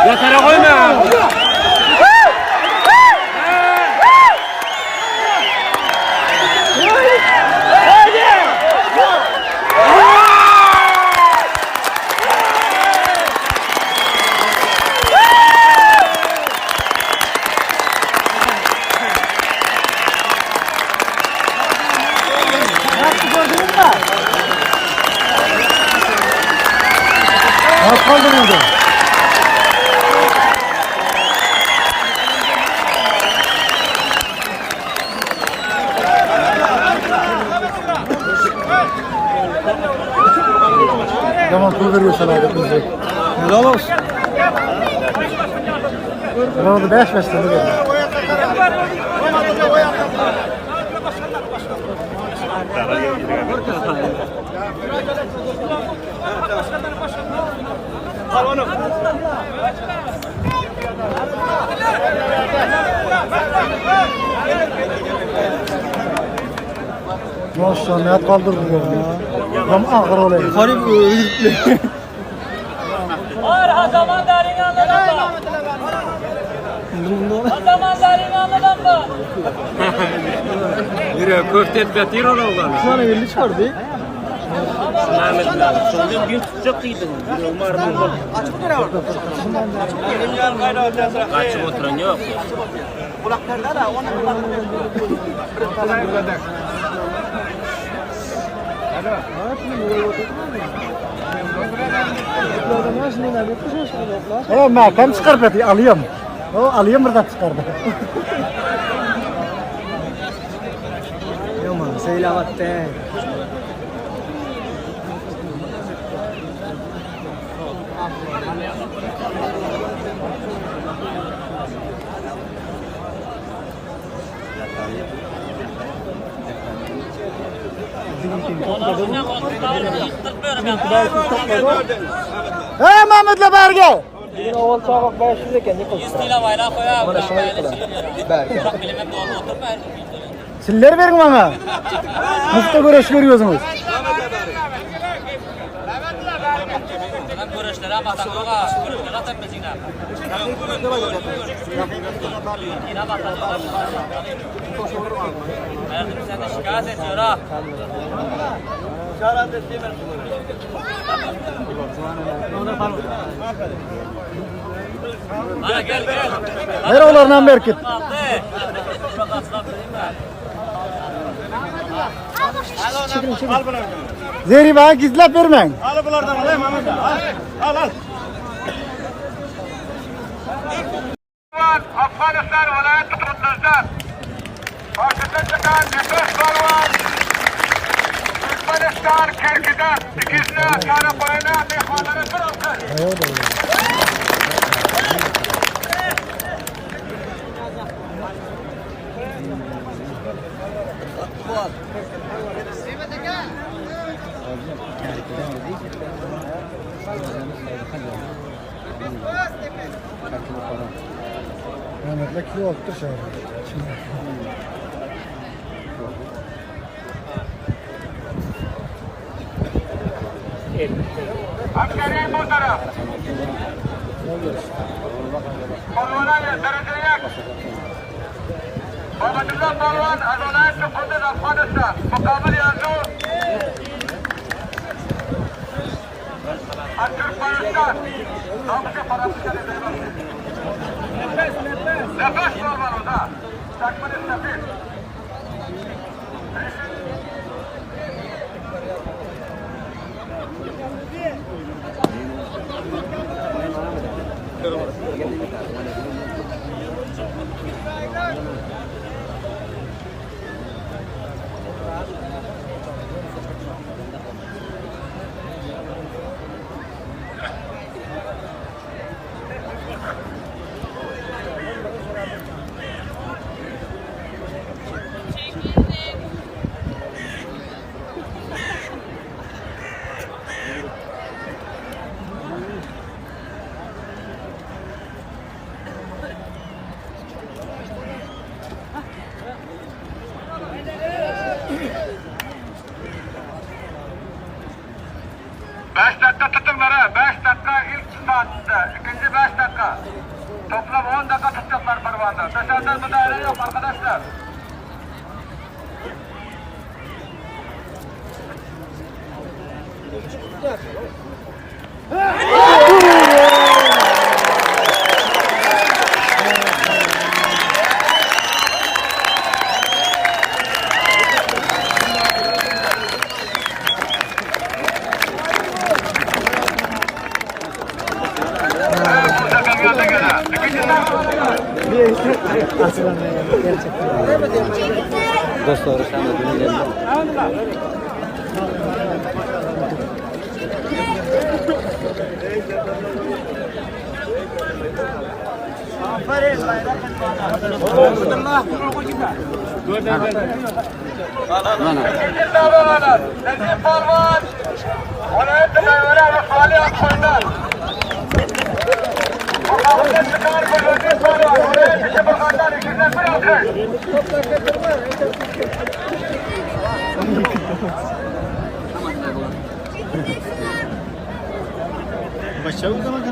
Yatara koyma. Nasıl kaldırıldı? Yaman pul veriyor sana bizi. Helal olsun. Ben orada 5 5 tane verdim. Maşallah ne kaldırdı ya. Tam ağır olayım. Garip öldürdü. Var zaman darin anladan ba. Zaman darin anladan ba. Yürü köfte et betir oğlan. Sana elli çıkardı. Sonunda bir tutacak dıydın. Kaçıp oturan yok. E mahkem çıkardı alıyorum. O alıyorum buradan çıkardı. Yaman seylavat de. Hey Mehmet'le Berge. Bugün oval çabuk 500 eken ne 100 kilo bayrağı koyar. Bana şuna yıkılan. Berke. Bilemem doğru oturma. Siller verin bana. Mufta güreş görüyorsunuz. Ben görüşlere batan yoğa. Görüşlere atan bezine. Yine batan yoğa. Erdim sen de şikayet ediyor ha. Bana gel gel. Ver olarından berkit. Kaldı. Zeri bana gizlep vermeyin. Al bunlardan alayım Ahmet al. Al al. Afganistan vilayet Kunduz'dan. Karşıda çıkan Nefes Balvan. Türkmenistan Kerki'den. İkisine tane payına meyhanlara bir alkış. Mehmet'le kilo olupdur şöyle. Hemşerim bu taraf. Polvana derece yek. Babacımdan polvan Adolayet Kudüs Afganistan. Mukabil yazı. Türkmenistan. Namık parası Nefes nefes. Nefes polvan o da. Takman nefes. Beş dakika tutunlar ha. 5 dakika ilk saatte. İkinci 5 dakika. Toplam 10 dakika tutacaklar parmağında. Dışarıdan müdahale yok arkadaşlar. Evet, bu sefer geldi gene. İkinci Aslan gerçekten. Dostlar sen de dinleyelim. İkinci davrananlar. Necip Parvan. Vilayet Meyvele ve Salih Aksoy'dan. Mukabilde çıkan bu Necip Parvan. Vilayet İçi Bakan'dan ikisinden bir alkış. Başa o zaman.